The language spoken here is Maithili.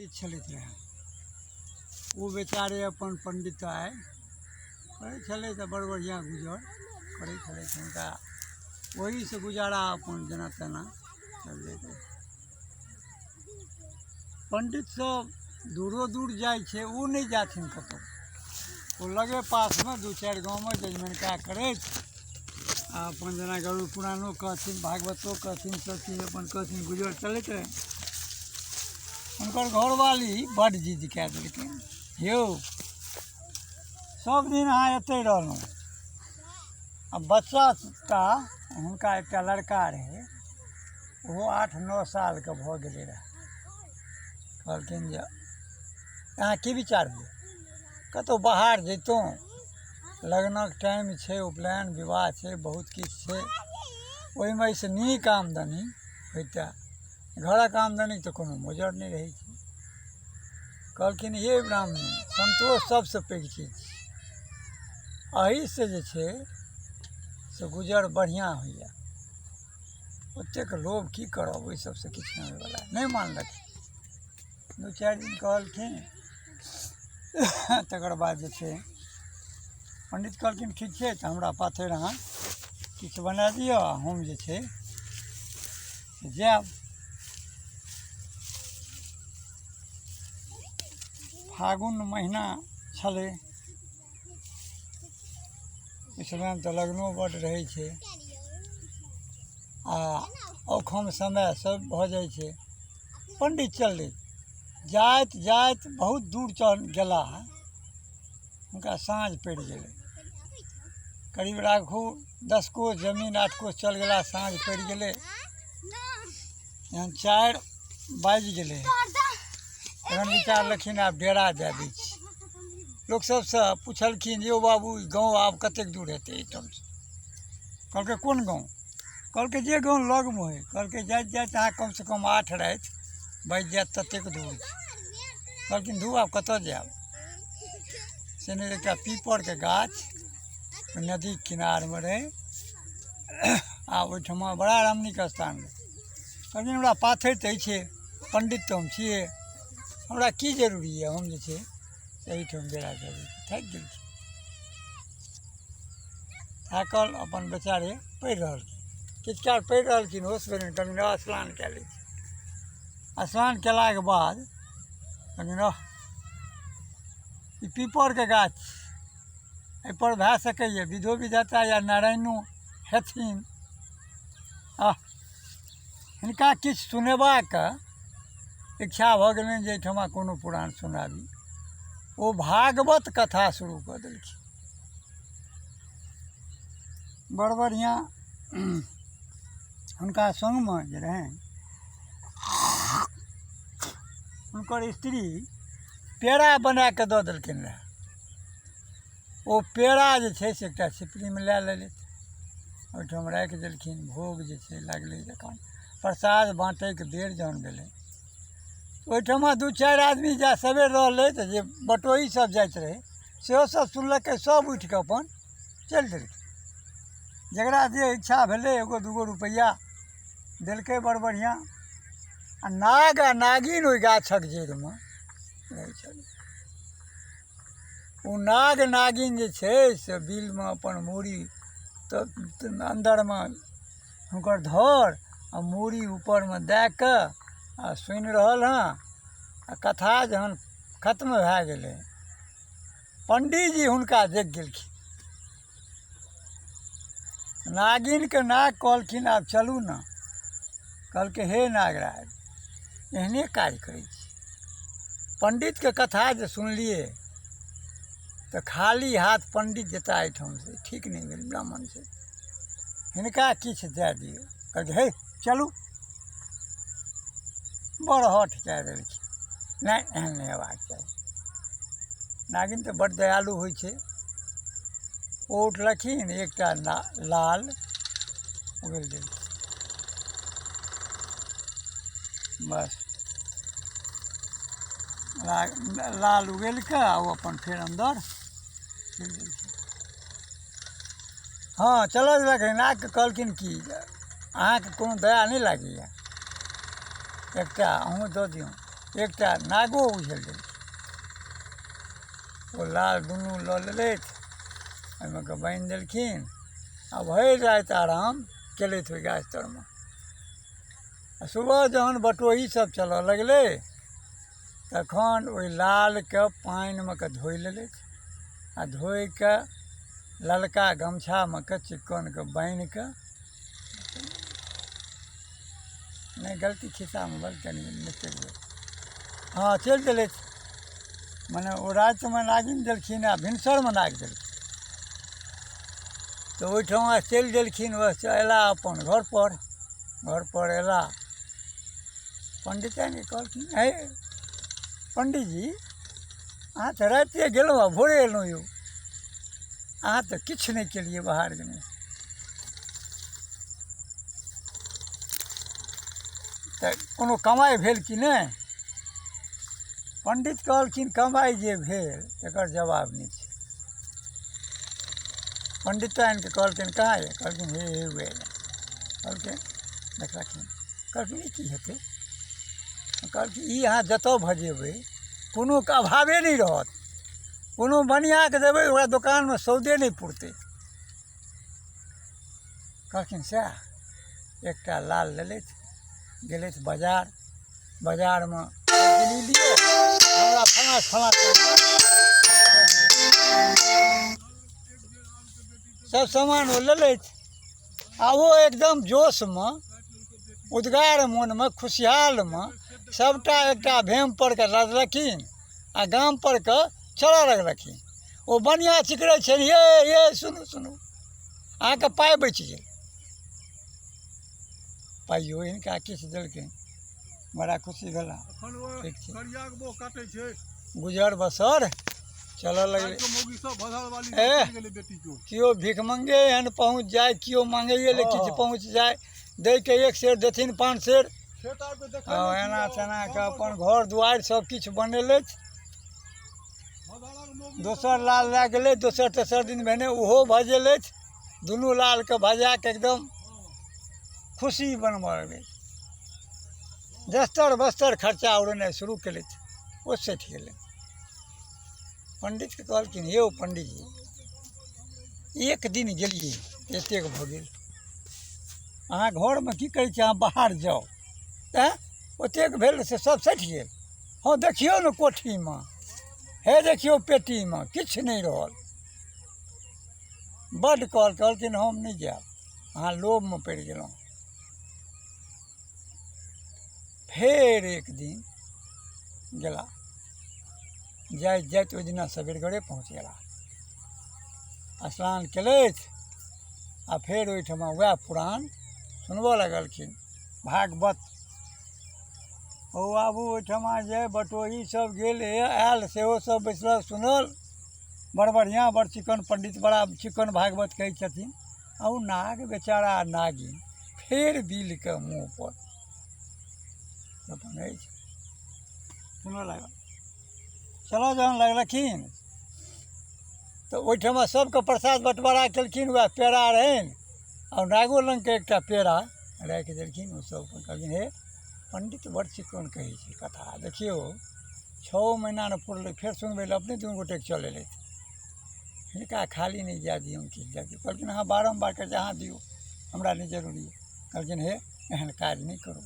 पंडित छलथि रहए। ओ बेचारे अपन पंडिताइ करै छलै तऽ बड़ बढ़िआँ गुजर करै छलथि। हुनका ओहीसँ गुजारा अपन जेना तेना चलि जाइत रहै। पंडित सब दूरो दूर जाइ छै, ओ नहि जाथिन कतहु, ओ लगे पासमे दू चारि गाँवमे जजमनिका करैत आ अपन जेना गरुड़ पुराणो कहथिन, भागवतो कहथिन, सब चीज अपन कहथिन, गुजर चलैत रहै। हुनकर घरवाली बड्ड जिद कए देलखिन, यौ सब दिन अहाँ एतहि रहलहुँ आ बच्चा टा, हुनका एकटा लड़का रहै, ओहो 8-9 सालके भऽ गेलै रहए। कहलखिन जे अहाँ की विचार होइए, कतहु बाहर जैतहुँ, लगनक टाइम छै, उपनयन विवाह छै, बहुत किछु छै, ओहिमे एहिसँ नीक आमदनी होइतै, घरक आमदनी तऽ कोनो मोजर नहि रहै छै। कहलखिन हे ब्राह्मण, सन्तोष सबसँ पैघ चीज छै, एहिसँ जे छै से गुजर बढ़िआँ होइए, ओतेक लोभ की करब, ओहि सबसँ किछु नहि होइवला। नहि मानलखिन, 2-4 दिन कहलखिन, तकर बाद जे छै पण्डित कहलखिन ठीक छै, तऽ हमरा पाथर अहाँ किछु बना दिअ, हम जे छै से जायब। फागुन महीना छलै, ओहि समयमे तऽ लगनो बड्ड रहै छै आ औखम समय सब भऽ जाइ छै। पण्डित चललै, जाइत जाइत बहुत दूर चल गेला, हुनका साँझ पड़ि गेलै, करीब राखू 10 कोस जमीन 8 कोस चल गेला, साँझ पड़ि गेलै, जहन 4 बाजि गेलै तहन विचारलखिन आब डेरा दए दै छी। लोक सबसँ पुछलखिन यौ बाबू ई गाँव आब कतेक दूर हेतै एहिठामसँ? कहलकै कोन गाँव? कहलकै जे गाँव लगमे होइ। कहलकै जाइत जाइत अहाँ कमसँ कम 8 राति बाजि जायत, ततेक दूर छै। कहलखिन धू आब कतऽ जायब? से नहि एकटा पीपरके गाछ नदीके किनारमे रहै आ ओहिठमा बड़ा रमणीक स्थान रहै। कहलखिन हमरा पाथर तऽ अछि, पण्डित तऽ हम छियै, हमरा की जरूरी यऽ, हम जे छै से एहिठाम डेरा करै छी। थाकि गेलखिन, थाकल अपन बेचारे पड़ि रहलखिन, किछु काल पड़ि रहलखिन, होश भेलनि, कहलखिन स्नान कए लै छी। स्नान केलाके बाद कहलखिन रह ई पीपरके गाछ एहिपर भए सकैए विधो विधाता या नारायणो हेथिन, आह हिनका किछु सुनेबाक इच्छा भऽ गेलनि जे एहिठमा कोनो पुराण सुनाबी। ओ भागवत कथा शुरू कऽ देलखिन। बड़ बढ़िआँ हुनका सङ्गमे जे रहनि हुनकर स्त्री पेड़ा बना कऽ दऽ देलखिन रहए। ओ पेड़ा जे छै से एकटा छिपलीमे लए लेलथि, ओहिठाम राखि देलखिन। भोग जे छै लागलै, जखन प्रसाद बाँटैके बेर जहन भेलै ओहिठमा 2-4 आदमी जा सबेर रहलै तऽ जे बटोही सब जाइत रहै सेहो सब सुनलकै, सब उठिकऽ अपन चलि देलकै। जकरा जे इच्छा भेलै 1-2 रुपैआ देलकै, बड़ बढ़िआँ। आ नाग आ नागिन ओहि गाछक जड़िमे रहै छलै। ओ नाग नागिन जे छै से बिलमे अपन मूड़ी तऽ अन्दरमे हुनकर धर आ मूड़ी ऊपरमे दए कऽ आ सुनि रहल हँ। आ कथा जहन खत्म भए गेलै, पंडीजी हुनका देख गेलखिन। नागिनके नाग कहलखिन आब चलू ने। कहलकै हे नागराज, एहने काज करै छी, पंडितके कथा जे सुनलियै तऽ खाली हाथ पंडित जेता एहिठामसँ ठीक नहि भेल, ब्राह्मण छै, हिनका किछु दए दियौ। कहलकै हे चलू, बड़ हठ कए देलखिन, नहि एहन नहि हेबाक चाही। नागिन तऽ बड्ड दयालु होइ छै। ओ उठलखिन, एकटा लाल उगलि देलखिन, बस लाल उगलि कऽ आ ओ अपन फेर अन्दर चलि गेलखिन। हँ चलऽ देलखिन। नागके कहलखिन कि अहाँके कोनो दया नहि लागैए, एकटा अहूँ दऽ दियौ। एकटा नागो उझलि देलखिन। ओ लाल दुनू लऽ लेलथि, ओहिमे कऽ बान्हि देलखिन आ भरि राति आराम केलथि ओहि गाछ तरमे। आ सुबह जहन बटोही सब चलऽ लगलै तखन ओहि लालके पानिमे कऽ धोइ लेलथि आ धोइ कऽ ललका गमछामे कऽ चिक्कनके बान्हि कऽ, नहि गलती खिस्सामे बड़ कनि मिस्टेक भेल, हँ चलि देलथि। मने ओ रातिमे नागिन देलखिन आ भिनसरमे नाग देलखिन, तऽ ओहिठमा चलि देलखिन। बस अयला अपन घरपर, घरपर अयला पंडिताइनके कहलखिन, हे पंडीजी, अहाँ तऽ रातिए गेलहुँ आ भोरे एलहुँ यौ, अहाँ तऽ किछु नहि केलियै बाहर गेने। तऽ कोनो कमाइ भेल कि नहि? पंडित कहलखिन, कमाइ जे भेल तकर जवाब नहि छै। पंडिताइनके कहलखिन, कहाँ यऽ? कहलखिन, हे हे उएह। कहलखिन, देखलखिन, कहलखिन, ई की हेतै? कहलखिन, ई अहाँ जतऽ भजेबै कोनो अभावे नहि रहत, कोनो बनिआँके देबै ओकरा दोकानमे सौदे नहि पुरतै। कहलखिन सएह। एकटा लाल लेलथि, गेलथि बाजार, बाजारमे कहलखिन, ई लिअ हमरा फलाँ फलाँ सब सामान ओ लेलथि आ ओ एकदम जोशमे, उद्गार मोनमे, खुशहालमे सबटा एकटा भेम पर के लदलखिन आ गाम पर के चलऽ लगलखिन। ओ बनिआँ चिकरै छै, ये ये सुनू सुनू, अहाँके पाइ बचि गेल। पाइयो हिनका किछु देलखिन, बड़ा खुशी भेला। ठीक छै, गुजर बसर चलऽ लगलै। केओ भिखमंगे एहन पहुँच जाय, केओ मांगैए लए किछु पहुँच जाय, दैके एक सेर देथिन 5 सेर। एना तेना कऽ अपन घर दुआरि सब किछु बनेलथि। दोसर लाल लए गेलै, दोसर तेसर दिन भेने ओहो भजेलथि। दुनू लालके भजा कऽ एकदम खुशी बनबऽ लगलै। जस्तर बस्तर खर्चा उड़ेनाइ शुरू केलथि, ओ सठि गेलै। पंडितके कहलखिन, यौ पंडीजी, एक दिन गेलियै एतेक भऽ गेल, अहाँ घरमे की करै छी, अहाँ बाहर जाउ। तैँ ओतेक भेल से सब सठि गेल। हँ देखियौ ने कोठीमे, हे देखियौ पेटीमे, किछु नहि रहल। बड्ड कहलखिन, हम नहि जायब, अहाँ लोभमे पड़ि गेलहुँ। फेर एक दिन गेला, जाइत जाइत ओहि दिना सबेरगरे पहुँच गेला, स्नान केलथि आ फेर ओहिठमा वएह पुराण सुनबऽ लगलखिन, भागवत। ओ आबू ओहिठमा जे बटोही सब गेल आयल सेहो सब बैसलक सुनल, बड़ बढ़िआँ, बड़ चिकन पंडित, बड़ा चिकन भागवत कहै छथिन। आ ओ नाग बेचारा नागिन फेर बिलके मुँह पर अपन अछि सुनऽ लागल। चलऽ जहन लगलखिन तऽ ओहिठमा सबके प्रसाद बँटवारा केलखिन, वएह पेड़ा रहनि आ नागो लगके एकटा पेड़ा राखि देलखिन। ओ सब अपन कहलखिन, हे पंडित बड़ चिकन कहै छै कथा, देखियौ 6 महीना नहि पुरलै फेर सुनबै लए अपने दुनू गोटेके चलि एलथि, हिनका खाली नहि जाय दियौन, किछु जाय दियौ। कहलखिन, अहाँ बारम्बार कहै छी, अहाँ दियौ, हमरा नहि जरूरी। कहलखिन, हे एहन काज नहि करू।